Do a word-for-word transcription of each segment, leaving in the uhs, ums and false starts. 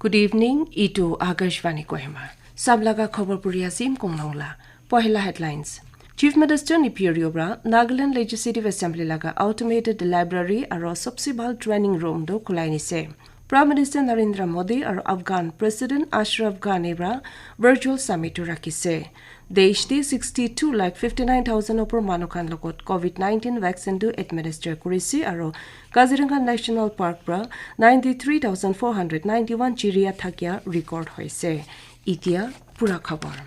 Good evening, itu Akashvani Kohima. Sab laga khobor puri asim kong nongla. Pohila headlines. Chief Minister Neiphiu Rio pra Nagaland Legislative Assembly laga automated library aro sobse bhal training room do khulai nise. Prime Minister Narendra Modi aro Afghan President Ashraf Ghani pra virtual summit tu rakhise. Desh te sixty two lakh fifty nine thousand opor manu khan logot covid nineteen vaccine tu administer kurise aro Kaziranga National Park pra ninety three thousand four hundred ninety one chiria thakia record hoise. Itia pura khobor.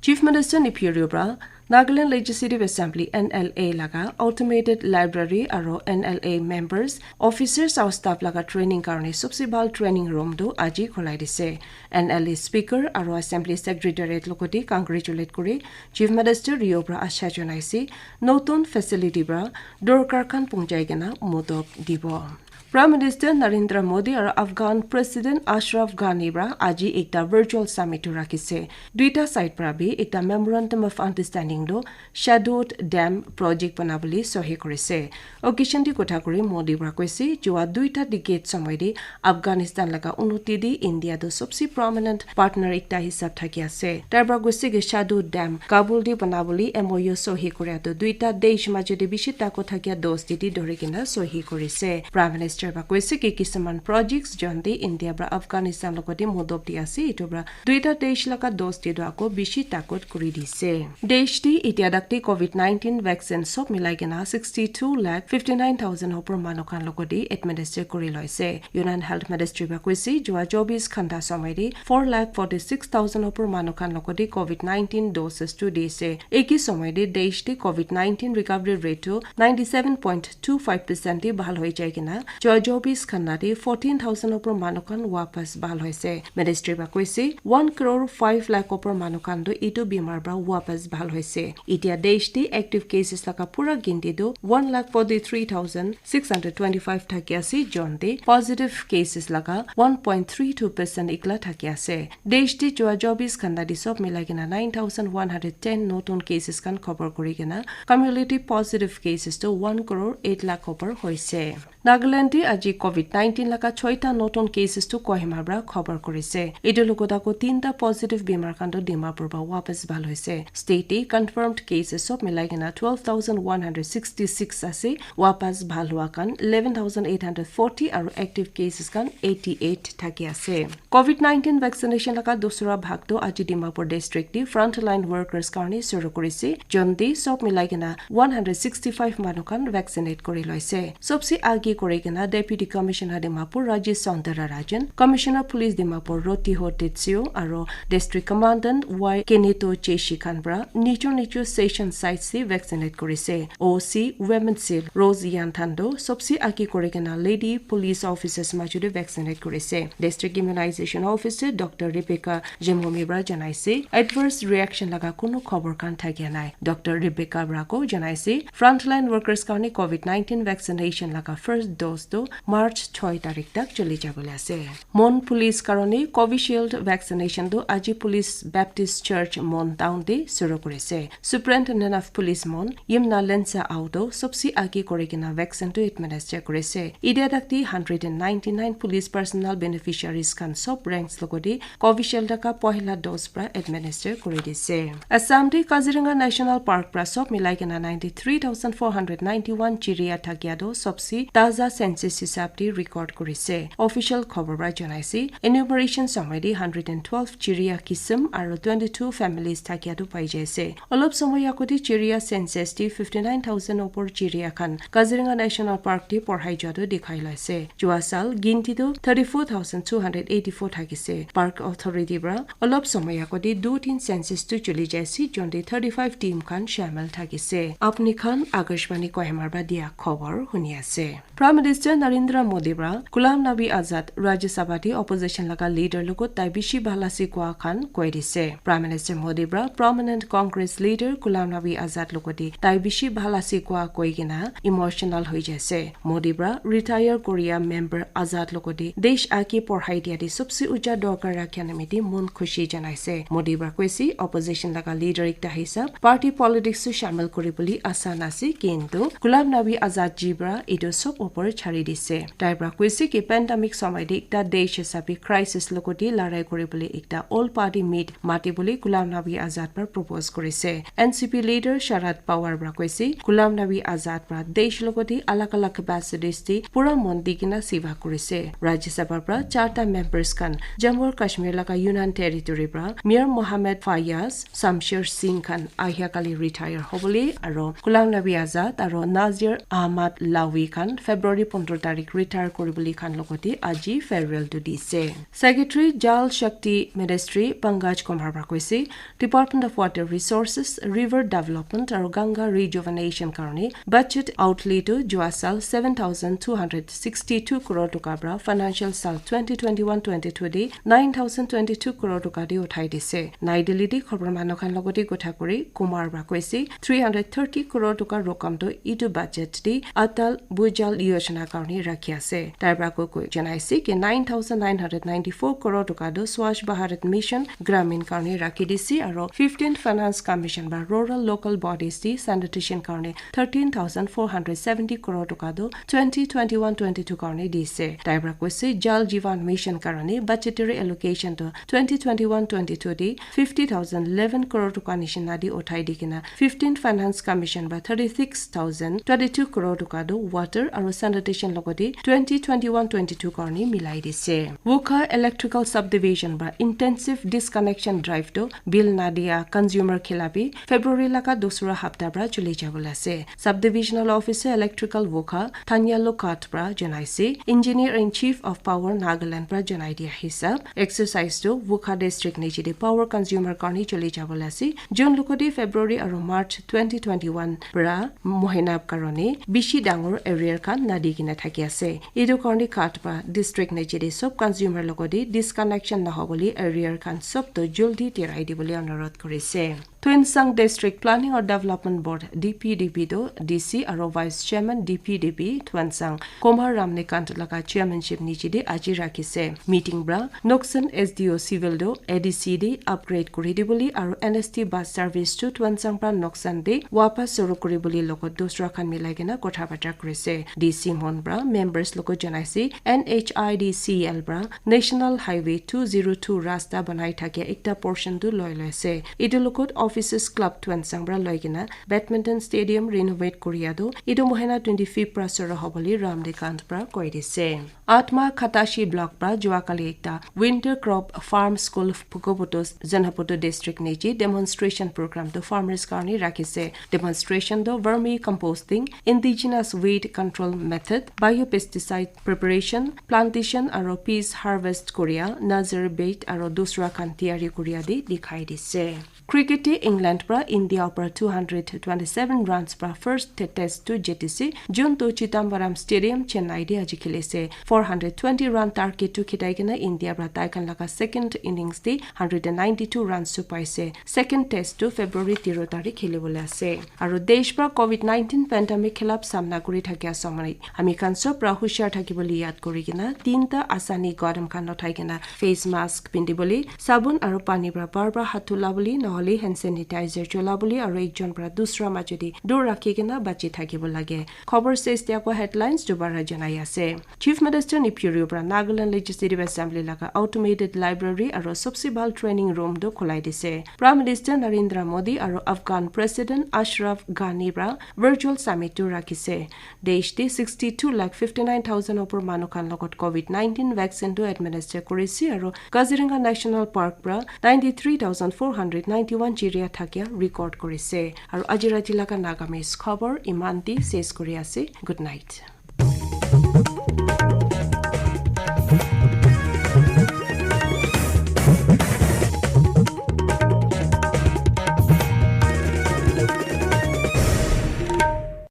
Chief Minister Neiphiu Rio pra Nagaland Legislative Assembly, N L A, laga automated library aro N L A members, officers aro staff laga training karone sobse bhal training room tu aji khulai dise. N L A Speaker aro Assembly Secretariat logote congratulate kuri Chief Minister Rio pra asha janaise notun facility pra dorkar khan pungjai kena modop dibo. Prime Minister Narendra Modi aro Afghan President Ashraf Ghani pra aji ekta virtual summit tu rakhise. Duita side pra bi ekta memorandum of understanding do Shahdood Dam project banabole sohi kurise. Occasion te kotha kuri Modi pra koise, jua duita decade somoy te Afghanistan laga unnoti te India tu sobse prominent partner ekta hisab thaki ase. Tai pra koise ki Shahdood Dam Kabul te banabole M O U sohi kuria tu duita desh majo te bishi tako thakia dosti te dhori kena sohi kurise. Prime Minister pra koise ki kisuman projects jon te India pra Afghanistan logote modop di ase, itu pra duita desh laga dosti tu ako bishi takot kuri dise. Desh te itia dakte covid nineteen vaccine sob milai kena sixty two lakh fifty nine thousand opor manu khan logote administer kuri loise. Union Health Ministry pra koise, jua chobis ghanta somoy te four lakh forty six thousand opor manu khan logote covid nineteen doses tu dise. Eki somoy te desh te covid nineteen recovery rate tu ninety seven point two five percent te bhal hoi jai kena, jua chobis ghanta te fourteen thousand opor manu khan wapas bhal hoise. Ministry pra koise, one crore five lakh opor manu khan tu itu bimar pra wapas bhal hoise. Itia desh te active cases laga pura ginti tu one lakh forty three thousand six hundred twenty five thaki ase, jon te positive cases laga one point three two percent ikla thaki ase. Desh te jua chobis ghanta te sob milai kena nine thousand one hundred ten notun cases khan khobor kuri kena cumulative positive cases tu one crore eight lakh opor hoise. Nagaland te aji covid nineteen laga choita notun cases tu Kohima pra khobor kurise. Itu logot ako tinta positive bimar khan tu Dimapur pra wapas bhal hoise. State te confirmed cases sob milai kena twelve thousand one hundred sixty six ase. Wapas bhal hua khan eleven thousand eight hundred forty aro active cases khan eighty eight thaki ase. Covid nineteen vaccination laga dusra bhag tu aji Dimapur district te frontline workers karne shuru kurise. Jon te sob milai kena one hundred sixty five manu khan vaccinate kuri loise. Sobse age kuri kena Deputy Commissioner Dimapur Rajesh Saundara Rajan, Commissioner Police Dimapur Rotiho Tetsio aro District Commandant Y Keneto Cheshi khan pra nichor nichor session sites te vaccinate kurise. O C Women Cell Rose Yan Thando sobse age kuri kena lady police officers majo te vaccinate kurise. District Immunization Officer Doctor Rebecca Jemomi pra janaise, adverse reaction laga kunu khobor khan thakia nai. Doctor Rebecca pra ko janaise, frontline workers karne covid nineteen vaccination laga first dose tu March choi tarik tak choli jabole ase. Mon Police karone Covishield vaccination tu aji Police Baptist Church Mon Town te shuru kurise. Superintendent of Police Mon, Yimna Lensa Auto, sobse age kuri kena vaccine tu administer kurise. Idia dakti hundred and ninety nine police personnel beneficiaries khan sob ranks logote Covishield laga pohila dose pra administer kuri dise. Assam te Kaziranga National Park pra sob milai kena ninety three thousand four hundred ninety one chiria thakia tu sobse taza census hisab te record kurise. Official khobor pra janaise, enumeration somoy te hundred and twelve chiria kisim aro twenty two families thakia tu pai jaise. Olop somoy agote chiria census te fifty nine thousand opor chiria khan Kaziranga National Park te porhai jua tu dikhai laise. Jua sal ginti tu thirty four thousand two hundred eighty four thakise. Park Authority pra olop somoy agote du tin census tu chuli jaise, jon te thirty five team khan shamil thakise. Apni khan Akashvani Kohima pra dia khobor huni ase. Prime Minister Narendra Modi pra Ghulam Nabi Azad Rajya Sabha te opposition laga leader logot tai bishi bhal ase koa khan koi dise. Prime Minister Modi pra prominent Congress leader Ghulam Nabi Azad logote tai bishi bhal ase koa koi kena emotional hoi jaise. Modi pra retire koria member Azad logote desh age porhai dia te sobse uja dorkar rakhia nimite mon khushi janaise. Modi pra koise, opposition laga leader ekta hisab party politics tu shamil kuri bole asan ase, kintu Ghulam Nabi Azad ji pra etu sob opor chari dise. Tai pra koise ki pandemic samay te ekta desh hisabe crisis logoti larai kori bole ekta all party meet mati bole Ghulam Nabi Azad pra propose korise. N C P leader Sharad Pawar pra koise, Ghulam Nabi Azad pra desh logoti alag alag capacities te pura mon di kena seva korise. Rajya Sabha pra charta members khan Jammu and Kashmir laga Union Territory pra Mir Mohammad Fayaz, Shamsher Singh khan ahia kali retire hobole aro Ghulam Nabi Azad aro Nazir Ahmad Lawi khan February pondro tarik retire koribole khan logoti aji farewell to dise. Secretary Jal Shakti Ministry Pankaj Kumar pra koise, Department of Water Resources, River Development aro Ganga Rejuvenation karone budget outlay to jua sal seven thousand two hundred sixty-two crore toka pra financial sal twenty twenty-one twenty-two de nine thousand twenty-two crore toka de uthai dise. Nai Delhi de khobor manu khan logoti kotha kuri Kumar pra koise three hundred thirty crore toka rokam to itu budget de Atal Bhujal Yojana karone rakhi ase. Tai pra koi koi janaise ki nine thousand nine hundred ninety-four crore toka do Swachh Bharat Mission Gramin karone rakhi dise aro fifteenth Finance Commission ba rural local bodies di sanitation karone thirteen thousand four hundred seventy crore toka do twenty twenty-one twenty-two karone dise. Tai pra koise Jal Jeevan Mission karone budgetary allocation do twenty twenty-one twenty-two di fifty thousand eleven crore toka nishina di uthai di kena fifteenth Finance Commission ba thirty-six thousand twenty-two crore toka do water aro sanitation logoti twenty twenty-one twenty-two karone milai dise. Wokha Electrical Subdivision ba intensive disconnection drive to bill nadia consumer khilapi February laga dusra hapta pra chuli jabole ase. Subdivisional Officer Electrical Wokha Thanya Lokat pra janaise. Engineer in Chief of Power Nagaland pra janai dia hisab exercise to Wokha district niche de power consumer karone chuli jabole ase. June logoti February aro March twenty twenty-one pra mohina karone bishi dangor arrear khan nadi kena thaki ase. Etu karone khat pra district niche de sob consumer logoti disconnection nahobole arrear khan sob to jaldi tirai dibole anurodh korise. Tuensang District Planning or Development Board, D P D B, to D C aro Vice Chairman D P D B Tuensang Kumar Ramnikant laga chairmanship niche de aji rakhise. Meeting pra Noksan S D O Civil do A D C de upgrade kuri dibole aro N S T bus service to Tuensang pra Noksan de wapas suru kuri bole logot dusra khan milai kena kotha batra korise. D C mon pra members logot janaise N H I D C L pra National Highway two zero two rasta banai thakia ekta portion tu loi loi ase. Etu logot Officers Club Tuensang pra loi kena Badminton Stadium renovate koria tu etu mohina twenty-fifth pra suru hobole Ramnikant pra koi dise. Atma Khatashi Block pra jua kali ekta Winter Crop Farm School Pukoboto, Zanapoto District niche demonstration program tu farmers karone rakhise. Demonstration tu vermi composting, indigenous weed control method, biopesticide preparation, plantation aro peas harvest koria, nursery bed aro dusra khan tiyari koria de dikhai dise. Cricket te England pra India upar two hundred twenty-seven runs pra first te-, test tu jitise. June tu Chidambaram Stadium, Chennai de aji khilise. Four hundred twenty run target tu khitai kena India pra tai khan laga second innings de hundred and ninety-two runs tu paise. Second test tu February tero tarik khilibole ase. Aro desh pra covid nineteen pandemic khilap samna kuri thakia samay ami khan sob pra hushiar thakibole yad kuri kena tinta asani gadam khan uthai kena face mask pindibole, sabun aro pani pra bar bar hath dhula bole, nohole hand sanitizer chola bole, aro ekjon pra dusra majodi dur rakhi kena bachi thakibo lage. Khobor ses dia ko headlines dobara janai ase. Chief Minister Neiphiu Rio pra Nagaland Legislative Assembly laga automated library aro sobse bhal training room do khulai dise. Prime Minister Narendra Modi aro Afghan President Ashraf Ghani pra virtual summit do rakhise. Desh te sixty-two lakh fifty-nine thousand opor manu khan logot covid nineteen vaccine do administer korise aro Kaziranga National Park pra ninety-three thousand four hundred ninety-one chiria thakia record korise. Aro aji rati laga Nagamese khobor iman te ses kuri ase. Good night.